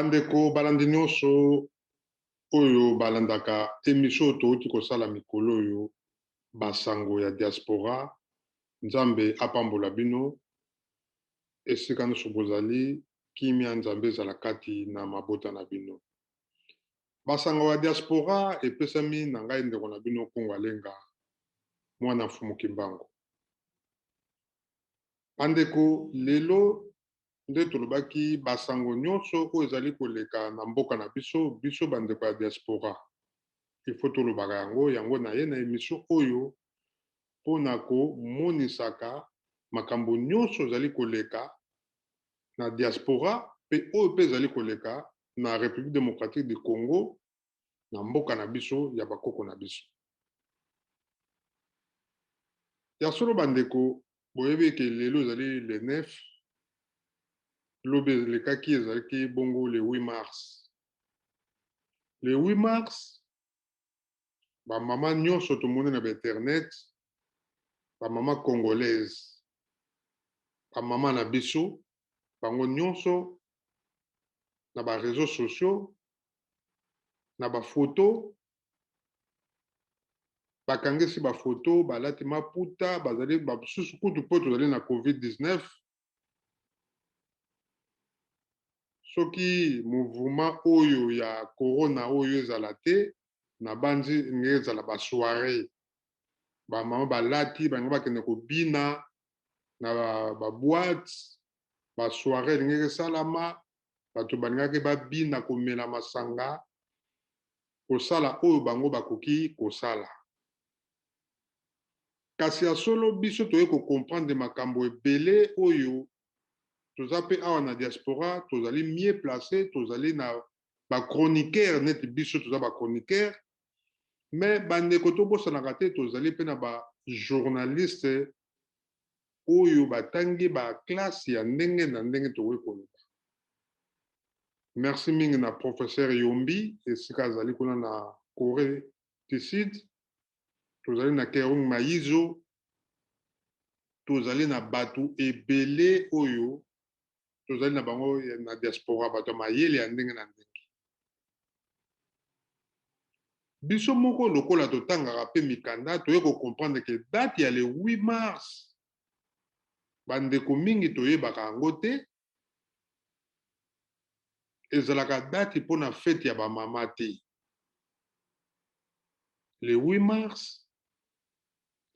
Bandeko balandi nyonso oyo balandaka emission oyo touti kosala mikolo oyo, basango ya diaspora, Nzambe apambola bino esika nyonso bozali, kimia Nzambe ezala kati na mabota na bino. Basango ya diaspora epesami na ngai ndeko na bino Kongo Alenga, mwana Mfumu Kimbangu. Bandeko, lelo nde tolobaki basango nyonso oyo ezali koleka na mboka na biso, biso bandeko ya diaspora, il faut tolobaka yango, yango naye na emission oyo mpo na komonisaka makambo nyonso ezali koleka na diaspora mpe oyo mpe ezali koleka na Republique democratique du Congo, na mboka na biso ya bakoko na biso. Ya solo bandeko, boyebi eke lelo ezali le 9, lobi elekaki ezalaki bongo le 8 mars. Le 8 mars, ba mama nyonso tomoni na ba internet, ba mama congolaise, ba mama na biso, bango nyonso na ba reseaux sociaux, na ba photo, bakangisi ba photo, balati maputa, bazali basusu kutu mpo tozali na COVID-19. Soki mouvement oyo ya corona oyo ezala te, nabanzi ndenge ezala ba soiree, ba mama balati balingi bakende kobina na ba boîte, ba soiree elingaki esalama, bato balingaki babina, komela masanga, kosala oyo bango bakoki kosala. Kasi ya solo biso toye ko comprendre makambo ebele oyo toza pe awa na diaspora, tozali mieux place, tozali na ba chroniqueurs neti biso toza ba chroniqueurs, mais bandeko tobosanaka te tozali pe na ba journalistes oyo batangi ba classe ya ndenge na ndenge tokoki koloba. Merci mingi na professeur Yombi esika azali kuna na Coree du Sud. Tozali na Kerung Mayizo, tozali na batu ebele oyo tozali na bango na diaspora, bato ya mayele ya ndenge na ndenge. Biso moko lokola totangaka pe mikanda, toye ko comprendre que date ya le 8 mars bandeko mingi toyebaka yango te, ezalaka date pona fete ya ba mama te. Le 8 mars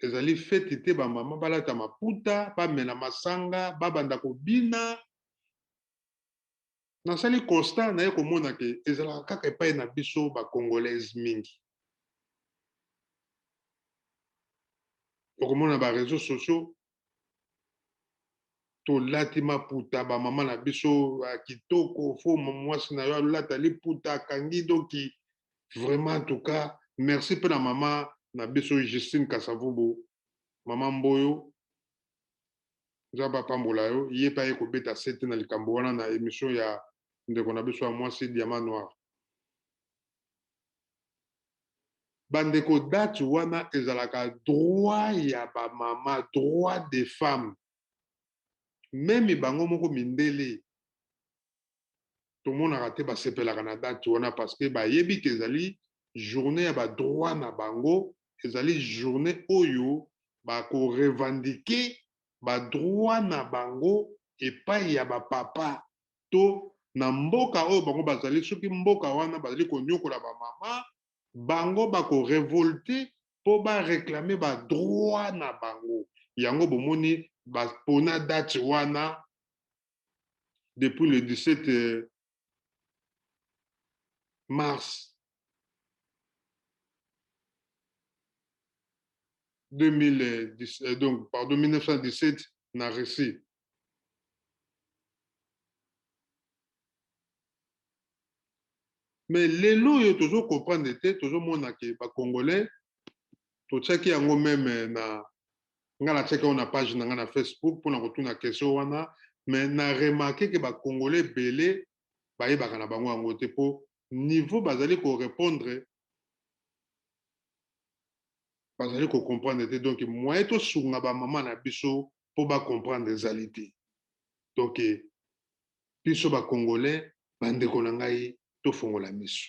ezali fete te ba mama balata maputa, bamela masanga, babanda kobina. Nasali constat, naye komona ke ezalaka kaka epai na biso ba congolaise mingi. Okomona ba reseaux sociaux tolati maputa, ba mama na biso ya kitoko, fo mwasi na yo alata liputa akangi doki. Vraiment en tout cas merci pe na mama na biso Justine Kasavubu, mama Mboyo, Nzambe apambola yo, ye pe aye kobeta sete na likambo wana na emission ya ndeko na biso ya mwasi Diamant Noir. Bandeko, date wana ezalaka droit ya ba mama, droit des femmes. Meme bango moko mindele tomonaka te basepelaka na date wana parce que bayebi ke ezali journée ya ba droit na bango, ezali journée oyo bako revendiquer ba droit na bango epai ya ba papa to na mboka oyo bango bazali. Soki mboka wana bazali konyokola ba mama, bango bako revolter po ba reclamer ba droit na bango. Yango bomoni ba pona date wana depuis le 17 mars 2010, donc, pardon, 1917 na Russie. Mais lelo oyo tozo comprendre te, tozomona ke ba Congolais totiaki yango meme na nga natiaki yango na page na nga na Facebook mpona kotuna question wana, mais na remarke ke ba Congolais ebele bayebaka na bango yango te, po niveau bazali ko répondre bazali ko comprendre te. Donc moyen tosunga ba mama na biso po ba comprendre ezali te. Donc biso ba Congolais Bandeko na ngai, tofongola miso,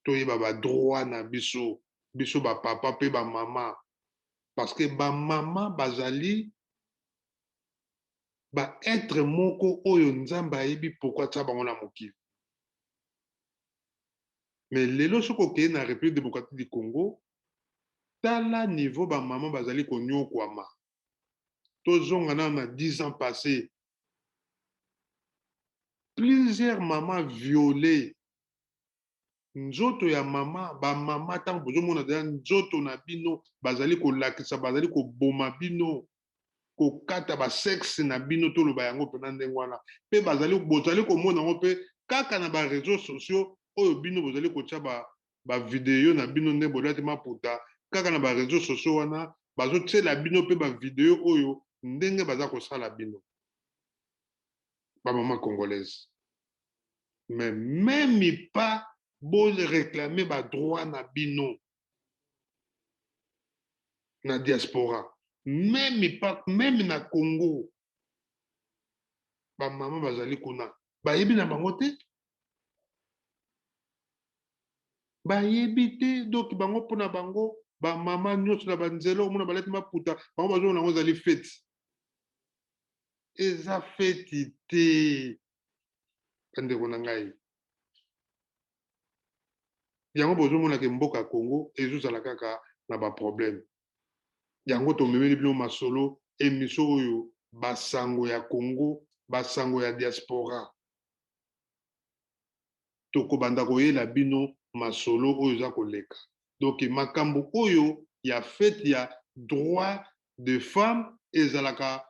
toyeba badroit na biso, biso bapapa mpe bamama, parce que bamama bazali baêtre moko oyo Nzambe ayebi pourquoi atia bango na mokili. Mais lelo, soki okei na République démocratique du Congo, tala niveau bamama bazali konyokwama. Tozonga nano na 10 ans passé, plusieurs mamans violées. Nzoto ya mama, bamama, ntango bozomona deja nzoto na bino, bazali kolakisa, bazali koboma bino, kokata basexe na bino, toloba yango mpena ndenge wana. Mpe bazali, bozali komona yango mpe kaka na baréseaux sociaux oyo bino bozali kotia bavideo na bino nde bolati maputa. Kaka na baréseaux sociaux wana bazotiela bino mpe bavideo oyo ndenge baza kosala bino, bamama congolaise. Mais même pas boréclame badroit na bino na diaspora, même pas, même na Congo, bamama bazali kuna, bayebi na bango te, bayebi te. Donc bango, mpona bango, bamama nyonso na banzela omona balati maputa, bango bazomona yango ezali feti. Eza feti te, bandeko na ngai. Yango bozomonaka mboka ya Congo ezozala kaka na baproblème. Yango tomemeli bino masolo, émission oyo, basango ya Congo, basango ya diaspora. Tokobanda koyela bino masolo oyo eza koleka. Donc makambo oyo ya fête ya droit de femme ezalaka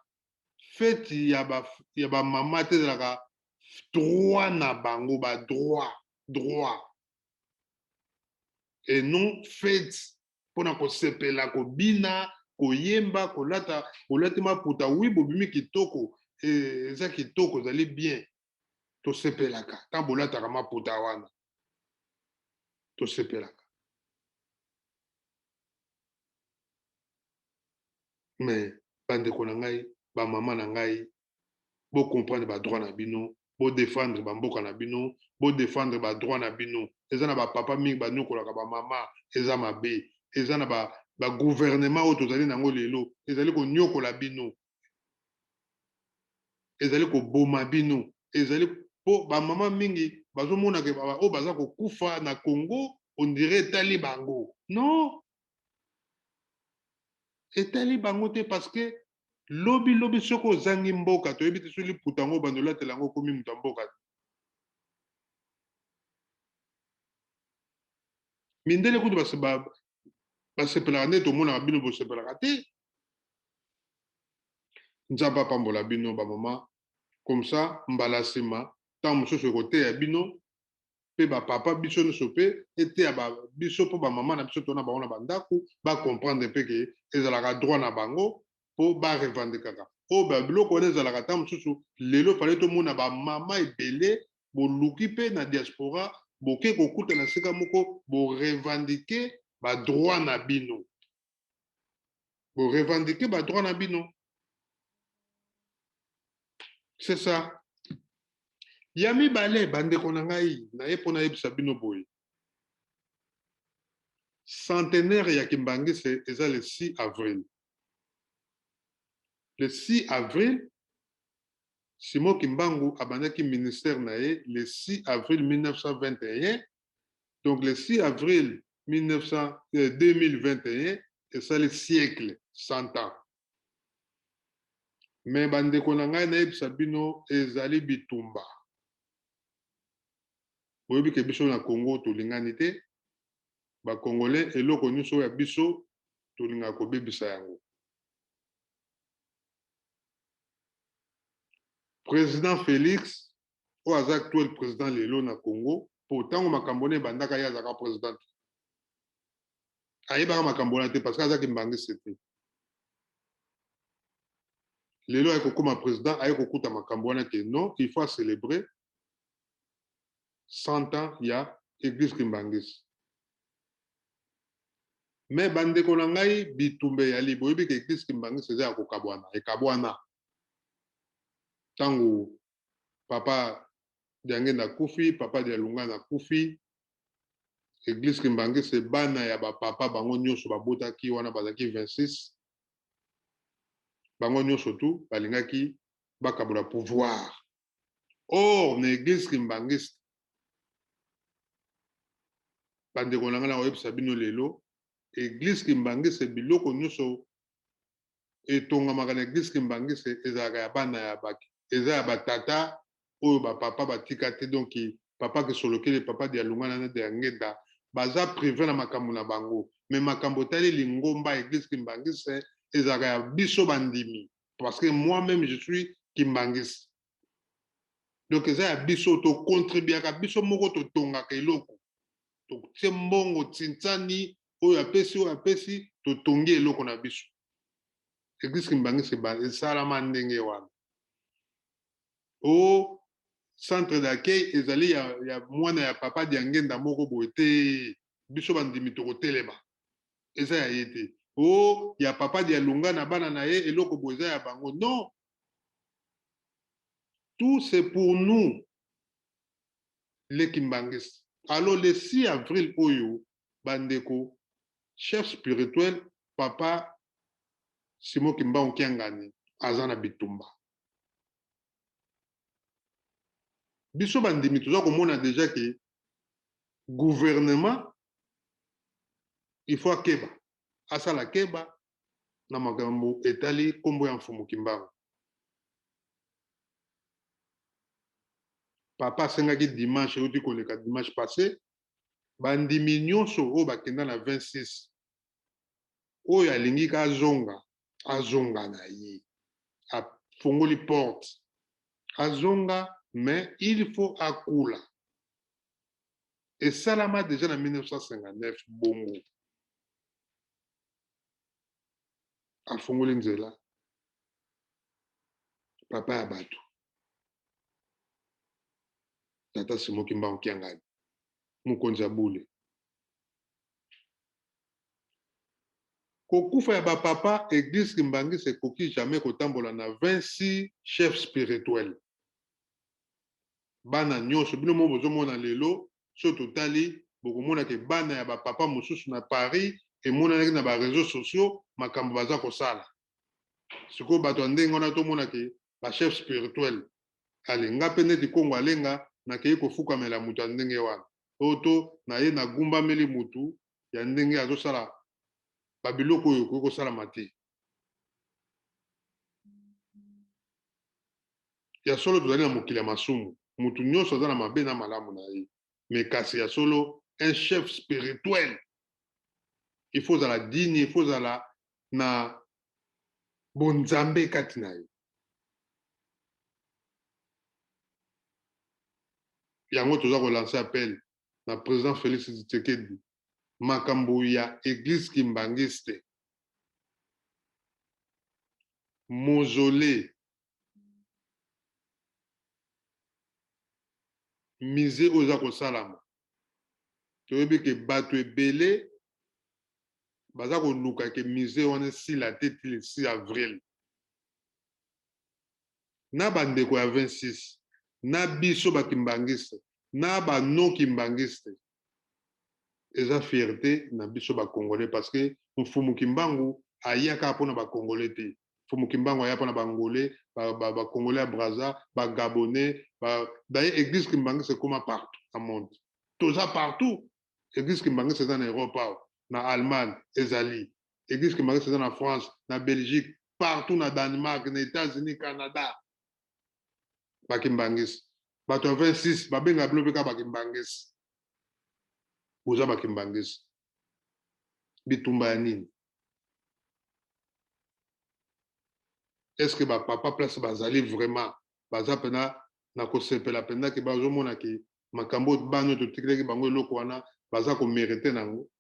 fête ya bamama te, ezalaka droit na bango, badroit, droit, et non fête mpona kosepela, kobina, koyemba, kolata. Bolati maputa, oui, bobimi kitoko, eza kitoko, ezali bien, tosepelaka ntango bolataka maputa wana, tosepelaka. Mais bandeko na ngai, bamama na ngai, bocomprendre badroit na bino, bodéfendre bamboka na bino, bodéfendre badroit na bino. Eza na bapapa mingi banyokolaka bamama, eza mabe. Eza na bagouvernement oyo tozali nango lelo, ezali konyokola bino, ezali koboma bino. Ezali mpo bamama mingi bazomonaka oyo baza kokufa na Congo, on dirait etali bango. Non, etali bango te, parce que lobi lobi soki ozangi mboka, toyebi te soki liputa yango obanda olatela yango, okomi moto ya mboka te. Mindele kutu basepelaka nde tomonaka bino bosepelaka te. Nzambe apambola bino, bamama. Comme ça, mbala nsima, ntango mosusu ekoteya bino mpe bapapa, biso nyonso mpe eteya biso, mpo bamama na biso tona bango na bandako bacomprendre mpe ke ezalaka droit na bango mpo barevendikaka oyo babiloko wana. Ezalaka ntango mosusu lelo fale tomona bamama ebele boluki mpe na diaspora, boke kokutana esika moko, borevendike badroit na bino, borevendike badroit na bino. C'est ça. Ya mibale, bandeko na ngai, naye mpo nayebisa bino boye: centenaire ya Kimbanguiste eza le 6 avril. Le 6 avril, Simon Kimbangu abandaki ministère na ye le 6 avril 1921. Donc le 6 avril 1900, 2021 esali siècle, 100 ans. Mais bandeko na ngai, nayebisa bino, ezali bitumba. Boyebi ke biso na Congo tolingani te, bacongolais. Eloko nyonso oyo ya biso, tolingaka kobebisa yango. Président Félix oyo aza actuel président lelo na Congo, po ntango makambo wana ebandaka, ye azalaka président te, ayebaka makambo wana te, parce que azaki mbangisi te. Lelo aye kokóma président, aye kokuta makambo wana ke non, il faut célébrer 100 ans ya église kimbanguiste. Mais bandeko na ngai, bitumba eyali. Boyebi ke église kimbanguiste eza ya kokabwana, ekabwana ntango papa Diangenda akufi, papa Dialungana akufi. Église Kimbanguiste, bana ya bapapa bango nyonso babotaki wana bazalaki 26, bango nyonso tu balingaki bakabola pouvoir. Or na Église Kimbanguiste, bandeko na ngai, na koyebisa bino lelo, Église Kimbanguiste, biloko nyonso etongamaka na Église Kimbanguiste ezalaka ya bana ya baki, eza ya batata oyo bapapa batika te. Donc papa Kisolokele, papa Dialungana na Diangenda baza privé na makambo na bango, mais makambo etali lingomba Église Kimbanguiste ezalaka ya biso bandimi, parce que moi-même je suis kimbanguiste. Donc eza ya biso, tocontribuaka biso moko, totongaka eloko, totie mbongo tsintsani, oyo apesi, oyo apesi, totongi eloko na biso. Église Kimbanguiste esalama ndenge wana. O centre d'accueil ezali ya mwana ya papa Diangenda moko boye te, biso bandimi tokotelema, eza ya ye te. O ya papa Dialunga na bana na ye, eloko boye eza ya bango. Non, tout c'est pour nous les kimbanguistes. Alors le 6 avril oyo, bandeko, chef spirituel papa Simon Kimbangu Kiangani aza na bitumba. Biso bandimi toza komona déjà ke gouvernement il faut akeba, asala keba na makambo etali nkombo ya Mfumu Kimbangu. Papa asengaki dimanche euti koleka, dimanche passé, bandimi nyonso oyo bakenda na 26, oyo alingi ka azonga, azonga na ye, afongoli porte, azonga, mais il faut akula. Esalama déjà na 1959 bongo. Afongoli nzela, papa ya bato, tata Simon Kimbangu Kiangani, mokonzi ya bule. Kokufa ya bapapa, Église Kimbanguiste ekoki jamais kotambola na 26 chef spirituel. Bana nyonso, bino mo bozomona lelo, so totali, bokomona ke bana ya bapapa mosusu na Paris emonanaki na baréseaux sociaux makambo baza kosala. Sikoyo bato ya ndenge wana, tomona ke bachef spirituel alenga mpe neti Kongo alenga, nakei kofukamela moto ya ndenge wana, oyo to na ye nagumbameli motu ya ndenge azosala babiloko oyo ekoki kosalama te. Ya solo, tozali na mokili ya masumu, motu nyonso aza na mabe na malamu na ye, mais kasi ya solo, un chef spirituel il faut ozala digne, il faut ozala na bonzambe kati na ye. Yango toza kolancer appel na président Félix Tshisekedi, makambo ya Église Kimbanguiste, mausolée, musée oyo eza kosalama. Toyebi ke bato ebele baza koluka ke musée wana esila te ti le 6 avril. Na bandeko ya 26, na biso bakimbangiste, na bano kimbangiste, eza fierté na biso bacongolais, parce que Mfumu Kimbangu ayaka mpona bacongolais te. Mfumu Kimbangu aya mpona bangolais, bacongolais ya Braza, bagabonais. D'ailleurs Église Kimbanguiste ekóma partout na monde, toza partout. Église Kimbanguiste eza na Europe awa, na Allemagne ezali, Église Kimbanguiste eza na France, na Belgique, partout, na Danemark, na États-Unis, Canada. Bakimbangisi, bato ya 26 babengaka bino mpe kaka bakimbangisi. Boza bakimbangisi, bitumba ya nini? Est ce que bapapa place bazali vraiment baza mpena na kosepela mpenza ke bazomona ke makambo oyo bana oyo totikelaki bango eloko wana baza komériter nango?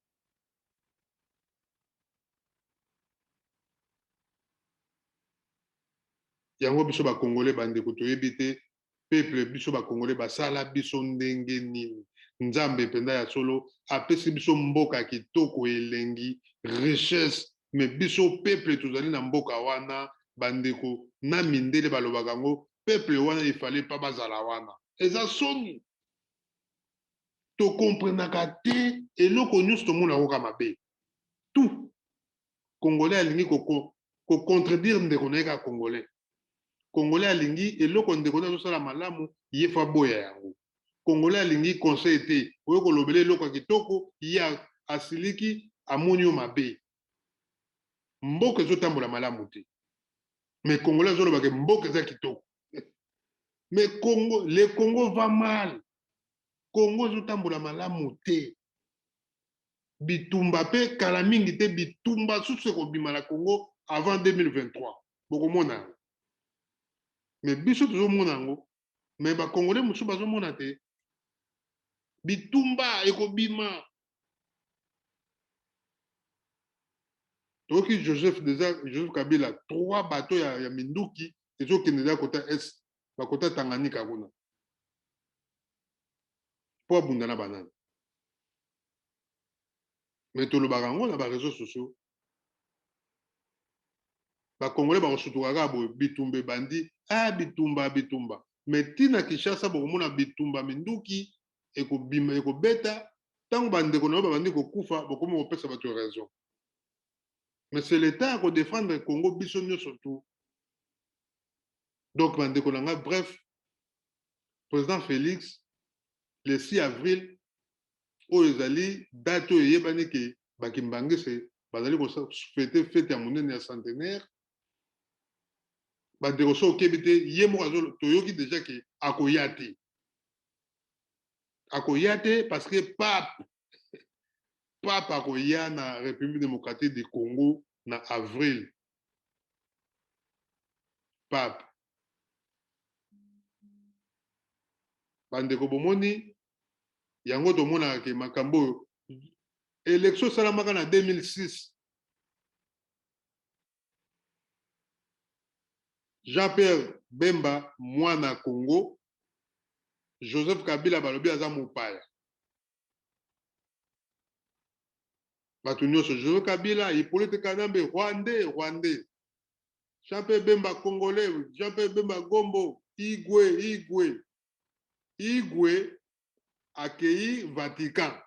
Yango biso bacongolais, bandeko, toyebi te peuple biso bacongolais basala biso ndenge nini. Nzambe mpenza ya solo apesi biso mboka ya kitoko, elengi, richesse, mais biso peuple tozali na mboka wana, bandeko, na mindele balobaka yango, peuple wana ifale pa bazala wana. Eza soni. Tokomprenaka te eloko nyonso tomonaka kaka mabe. Tout. Congolais alingi kocontredire ndeko na ye kaka Congolais. Congolais alingi eloko ndeko na ye azosala malamu, ye fo aboya yango. Congolais alingi conseil te, oye kolobela eloko ya kitoko, ye asiliki, amoni yo mabe. Mboka ezotambola malamu te, mais Congolais azoloba ke mboka eza kitoko. Mais Congo, le Congo va mal. Congo ezotambola malamu te. Bitumba pe kala mingi te, bitumba susu ekobima na Congo avant 2023. Bokomona yango. Mais biso tozomona yango, mais ba Congolais mosusu bazomona te. Bitumba ekobima. Toyoki Joseph déjà, Joseph Kabila, 3 bateaux ya minduki ezokende deja kota est, bakota Tanganyika kuna. Po abunda na banani. Mais tolobaka yango na ba réseaux sociaux. Ba Congolais bakosutuka kaka boye, bitumba ebandi, bitumba, bitumba. Mais tina Kinshasa bokomona bitumba minduki ekobima, ekobeta, tango ba ndeko na yo babandi kokufa, bokomi kopesa bato raison. Mais c'est l'État ya kodefendre Congo biso nyonso tout. Donc bandeko na nga, bref, président Félix, le 6 avril, oyo ezali date oyo eyebani ke bakimbangese bazali kofete fete ya monene ya centenaire. Bandeko, so okebi te, ye moko azo, toyoki déjà ke akoya te. Akoya te parce que pape akoya na République démocratique du Congo na avril. Pape. Bandeko bomoni yango tomonaka ke makambo oyo élection esalamaka na 2006. Jean-Pierre Bemba mwana Congo, Joseph Kabila balobi aza mopaya. Bato nyonso Joseph Kabila, Hippolyte Kanambe, Rwandais, Rwandais. Jean-Pierre Bemba Congolais, Jean-Pierre Bemba Gombo, Igwe, Igwe. Igwe akei Vatican.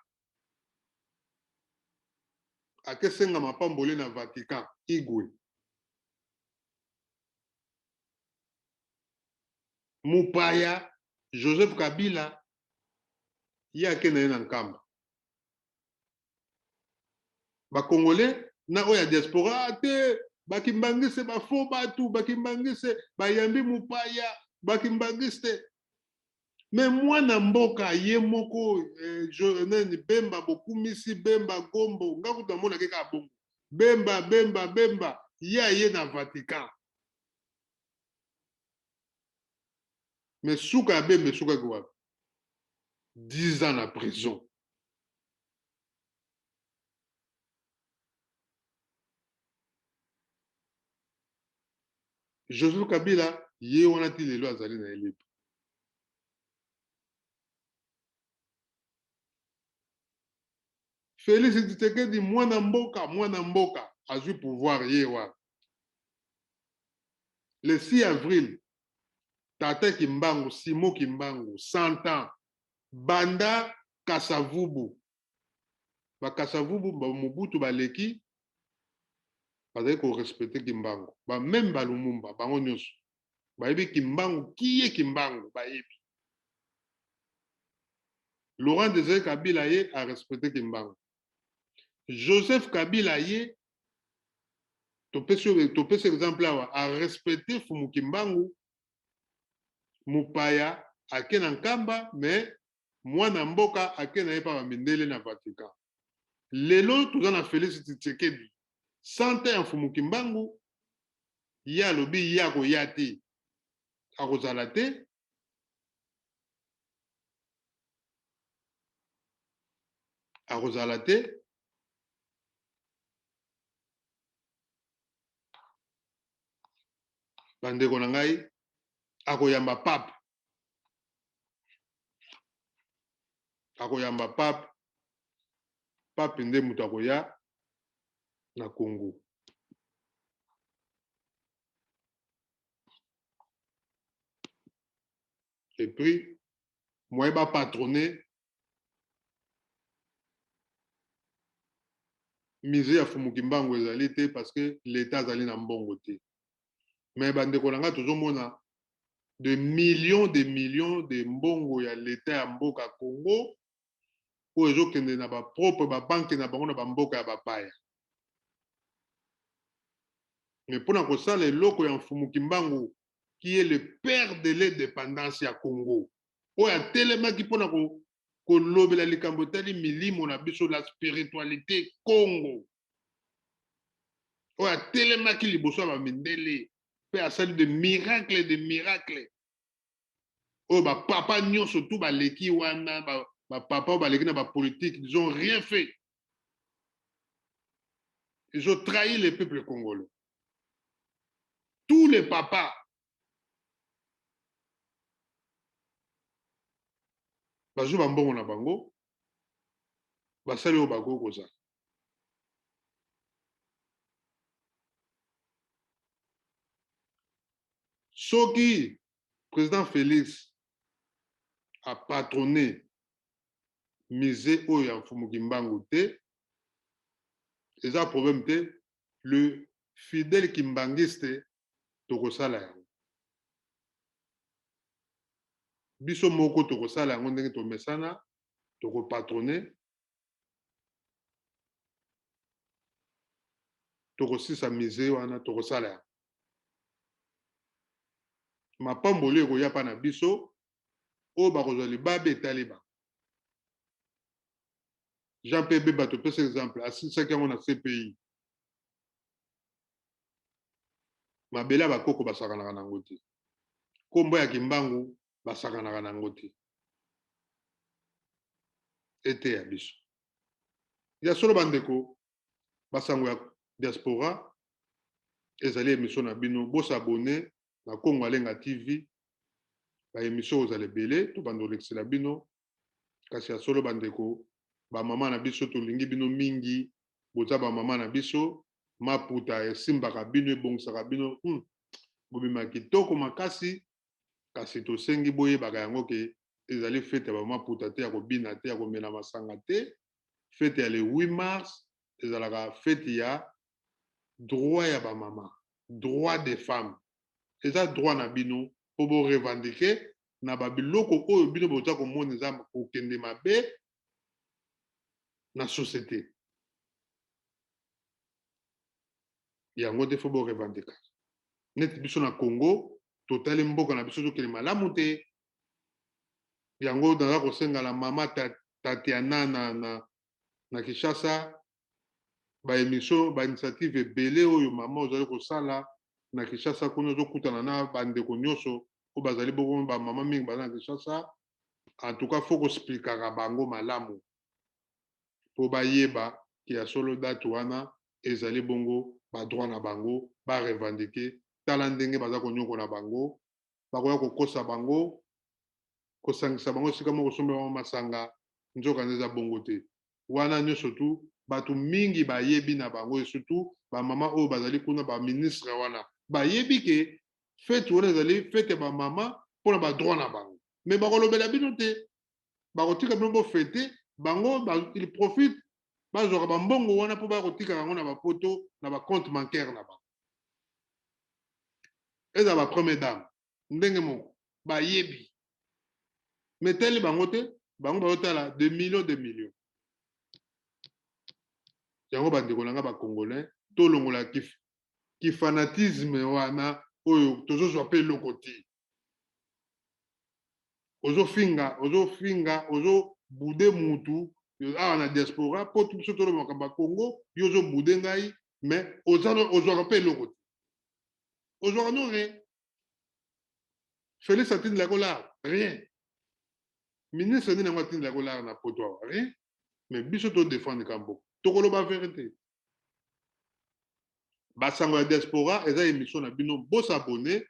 Akesenga mapamboli na Vatican, Igwe. Mupaya Joseph Kabila ye ake na ye na Nkamba. Ba Congolais na oyo ya diaspora te, bakimbangise ba faux batu, bakimbangise bayambi mupaya, bakimbangiste. Mais mwana mboka ye moko, nani Bemba bokumisi Bemba Gombo, nga kutu namonaki kaka bongo. Bemba, Bemba, Bemba, ye aye na Vatican. Mais suka ya Bemba esukaki wapi? 10 ans na prison. Joseph Kabila ye wana ti lelo azali na ye libre. Félix Tshisekedi mwana mboka, mwana mboka azwi pouvoir ye wana. Le 6 avril, Tata Kimbangu, Simon Kimbangu, 100 ans, banda Kasavubu. Ba Kasavubu, ba Mobutu baleki, bazali ko respecter Kimbangu. Ba même ba Lumumba, bango nyonso. Bayebi Kimbangu, qui est Kimbangu, bayebi. Laurent Désiré Kabila ye a respecté Kimbangu. Joseph Kabila ye, topesi exemple awa, a respecté Fumu Kimbangu, mopaya ake na Nkamba, mais mwana mboka ake na ye pa ba mindele na Vatican. Lelo toza na Félix Tshisekedi, 100 ans ya Fumu Kimbangu, ye alobi ye akoya te, akozala te. Akozala te. Bandeko na ngai, akoyamba pape. Akoyamba pape. Pape nde moto akoya na Congo. Et puis, Moyen ba patronner musée ya Fumu Kimbangu ezali te parce que l'État azali na mbongo te. Mais bandeko na ngai, tozomona de millions de millions de mbongo ya l'État ya mboka Congo oyo ezokende na bapropre babanke na bango na bamboka ya bapaya. Mais mpona kosala eloko ya Mfumu Kimbangu, qui est le père de l'indépendance ya Congo, oyo atelemaki mpona kolobela likambo etali milimo na biso, la spiritualité Congo, oyo atelemaki liboso ya bamindele mpe asali de miracle, de miracle oyo bapapa nyonso tu baleki wana, bapapa oyo baleki na bapolitique, ils ont rien fait, ils ont trahi le peuple congolais. Tous les papas bazwi bambongo na bango, basali oyo bakoki kozala. Soki président Félix apatronné musée oyo ya Mfumu Kimbangu te, eza problème te. Le fidèle kimbangiste tokosala yango biso moko, tokosala yango ndenge tomesana, tokopatronner, tokosisa musée wana, tokosala yango. Mapamboli ekoya mpa na biso. Oyo bakozwa libabe etali bango. Jean Pierre Bemba, topesa exemple, asilisaki yango na CPI. Mabele ya bakoko basakanaka nango te, nkombo ya Kimbangu basakanaka nango te. Ete ya biso ya solo, bandeko, basango ya diaspora, ezali émission na bino. Bos'abonner na Kongo Alenga TV. Baémission ozala ebele, tobanda kolekisela bino. Kasi ya solo, bandeko, bamama na biso, tolingi bino mingi. Boza bamama na biso. Maputa esimbaka bino, ebongisaka bino, bobima kitoko makasi. Kasi tosengi boyebaka yango ke ezali fête ya bamaputa te, ya kobina te, ya komela masanga te. Fête ya le 8 mars ezalaka fête ya droit ya bamama, droit des femmes. Eza droit na bino mpo borevendiquer na babiloko oyo bino boza komona eza kokende mabe na société. Yango te, faut borevendiquer. Neti biso na Congo, totali mboka na biso tokende malamu te. Yango naza kosengala mama Tatiana na Kinshasa, baémission, bainitiative ebele oyo mama ozali kosala na Kinshasa kuna, ozokutana na bandeko nyonso oyo bazali bongo, bamama mingi baza na Kinshasa. En tout cas, faut koexpliquaka bango malamu mpo bayeba ke ya solo date wana ezali bongo badroit na bango barevendiquer. Tala ndenge baza konyokola bango, bakoya kokosa bango, kosangisa bango esika moko, kosomba bango masanga, nzoka nde eza bongo te. Wana nyonso tu bato mingi bayebi na bango, et surtout bamama oyo bazali kuna, baministre wana bayebi ke fête wana ezali fête ya bamama mpona badroit na bango. Mais bakolobela bino te, bakotika bino bofêter. Bango ils profitent, bazwaka bambongo wana mpo bakotika yango na bapoto, na bacompte bancaire na bango. Eza bapremière dame ndenge moko bayebi, mais tali bango te. Bango bazotala de millions de millions. Yango, bandeko na nga bacongolais, tolongola kifanatisme wana oyo tozozwa mpe eloko te. Ozofinga, ozofinga, ozobouder mutu awa na diaspora mpo biso toloba makambo ya Congo. Yo ozobouder ngai, mais ozwaka mpe eloko te, ozwaka no rien. Félix atindelako lar? Rien. Ministre nini yango atindelako lar na poto awa? Rien. Mais biso todéfendre kambo, tokoloba vérité. Basango ya diaspora eza émission na bino. Bos'abonner,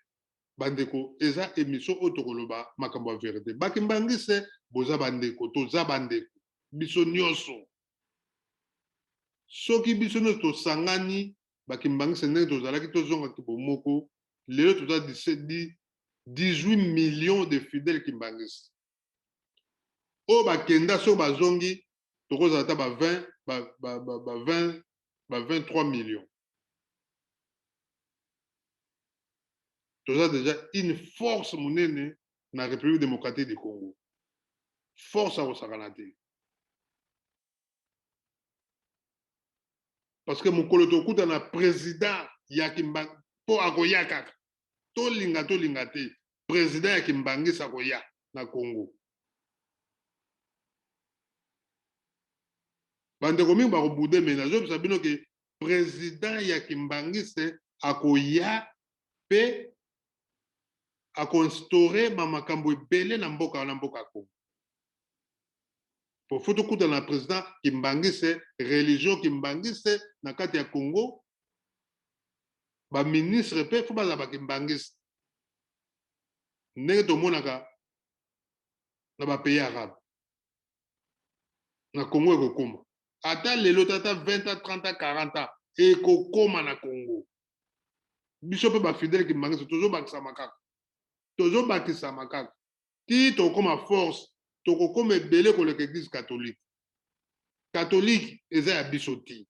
bandeko. Eza émission oyo tokoloba makambo ya vérité. Bakimbangise, boza bandeko, toza bandeko biso nyonso. Soki biso nyonso tosangani, bakimbangise, ndenge tozalaki, tozongaki bomoko. Lelo toza 18 millions de fidèles kimbangisi. Oyo bakenda soki bazongi tokozala ata ba 20 ba 20 ba 23 millions. Toza déjà une force monene na République démocratique du Congo. Force ya kosakana te. Parce que mokolo tokutana président ya Kimbangu mpo akoya kaka. Tolinga tolinga te, président ya Kimbangisa akoya na Congo. Bandeko mingi bakobude, me nazobisa bino ke président ya Kimbangise akoya mpe akoinstaure bamakambo ebele na mboka wana, mboka ya Congo. Po fo tokutana na président Kimbangise, religion Kimbangise na kati ya Congo, baministre mpe fo bazala bakimbangise ndenge tomonaka na bapays arabe. Na Congo ekokoma ata lelo, tata 20 ans, 30 ans, 40 ans, ekokoma na Congo. Biso mpe bafidèle kimbangise tozobakisama kaka, tozobakisama kaka ti tokokoma force, tokokoma ebele koleka église catholique. Catholique eza ya biso te.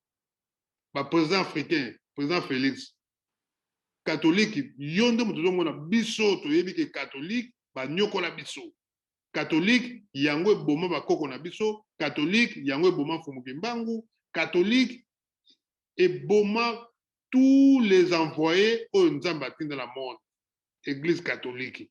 Baprésident africain, président Félix, catholique yo nde moto ozomona. Biso toyebi ke catholique banyokola biso, catholique yango eboma bakoko na biso, catholique yango eboma Mfumu Kimbangu, catholique eboma tous les envoyés oyo Nzambe atinda na monde, église catholique.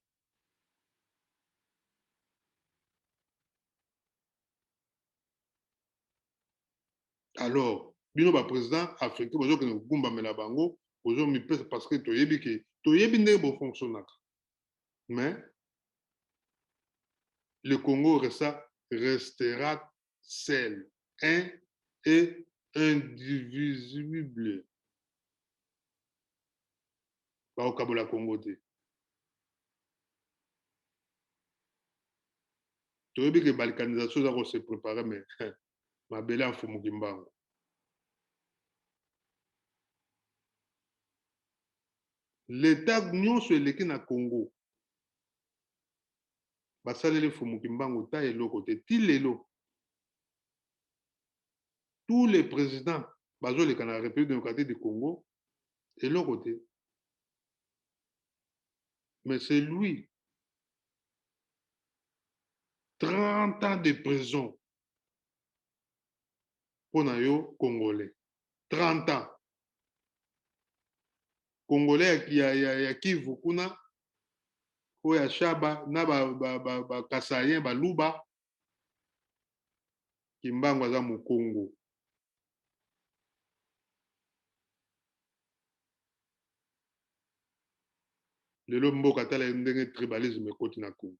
Alors bino baprésident africain bozokende kogumbamela bango, bozomipesa, parce que toyebi ke toyebi ndenge bofonctionnaka. Mais le Congo restera seul, un et indivisible. Bakokabola Congo te. Toyebi ke balkanisation eza kose préparer, mais mabele ya Mfumu Kimbangu. Leta nyonso eleki na Congo basaleli Mfumu Kimbangu ta eloko te ti lelo. Tous les présidents bazoleka na République démocratique du Congo, eloko te. Mais c'est lui, 30 ans de prison mpo na yo Congolais, 30 ans Congolais ya Kivu kuna, oyo ya Shaba na Bakasayen, ba, ba, Baluba. Kimbangu aza Mokongo. Lelo mboka, tala ndenge tribalisme ekoti na Congo.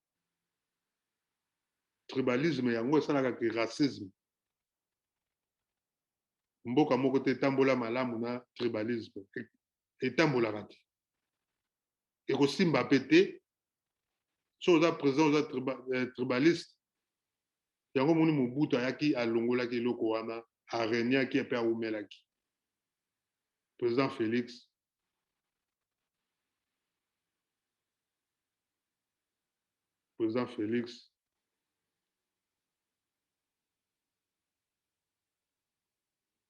Tribalisme yango esalaka ke racisme. Mboka moko te etambola malamu na tribalisme, etambolaka te, ekosimba mpe te. So oza président, oza tribaliste, yango moni Mobutu ayaki, alongolaki eloko wana, arégnaki mpe awumelaki. Président Félix, président Félix,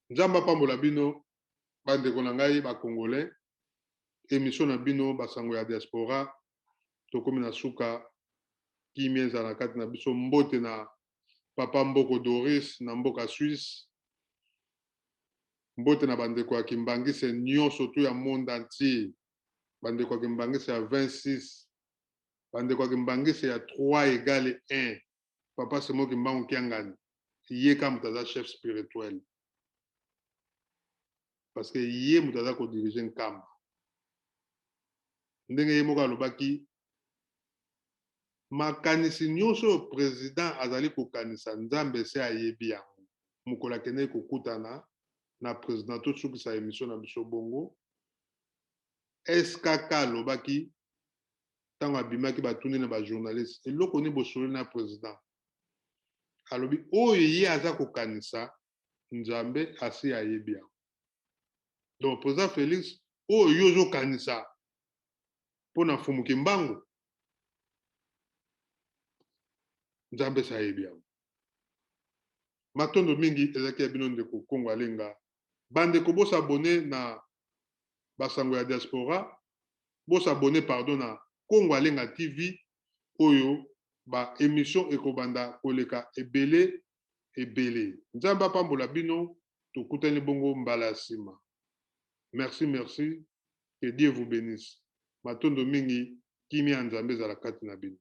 Nzambe apambola bino, bandeko na ngai bacongolais. Émission na bino Basango ya Diaspora, tokomi na suka. Kimia ezala na kati na biso. Mbote na papa Mboko Doris na mboka Suisse. Mbote na bandeko ya Kimbangise nyonso tu ya monde entier, bandeko ya Kimbangise ya 26, bandeko ya Kimbangise ya 3 égale 1. Papa Simo Kimbangu Kiangani, ye ka moto aza chef spirituel, parce que ye moto aza kodirige Nkamba. Ndenge ye moko alobaki, makanisi nyonso oyo président azali kokanisa, Nzambe se ayebi yango. Mokolo akendeki kokutana na président, tosukisa émission na biso bongo. SKK alobaki, ntango abimaki, batuni na bajournaliste: "Eloko nini bosololi na président?" Alobi oyo ye aza kokanisa, Nzambe asi ayebi yango. Donc président Félix, oyo yo ozokanisa mpo na Mfumu Kimbangu, Nzambe esi ayebi yango. Matondo mingi ezalaki ya bino ndeko Kongo Alenga. Bandeko bosabone na basango ya diaspora, bosabone pardon na Kongo Alenga TV oyo ba emission ekobanda koleka ebele ebele. Nzambe apambola bino, tokutani bongo mbala ya nsima. Merci, merci. Que Dieu vous bénisse. Matondo mingi, kimia ya Nzambe ezala kati na bino.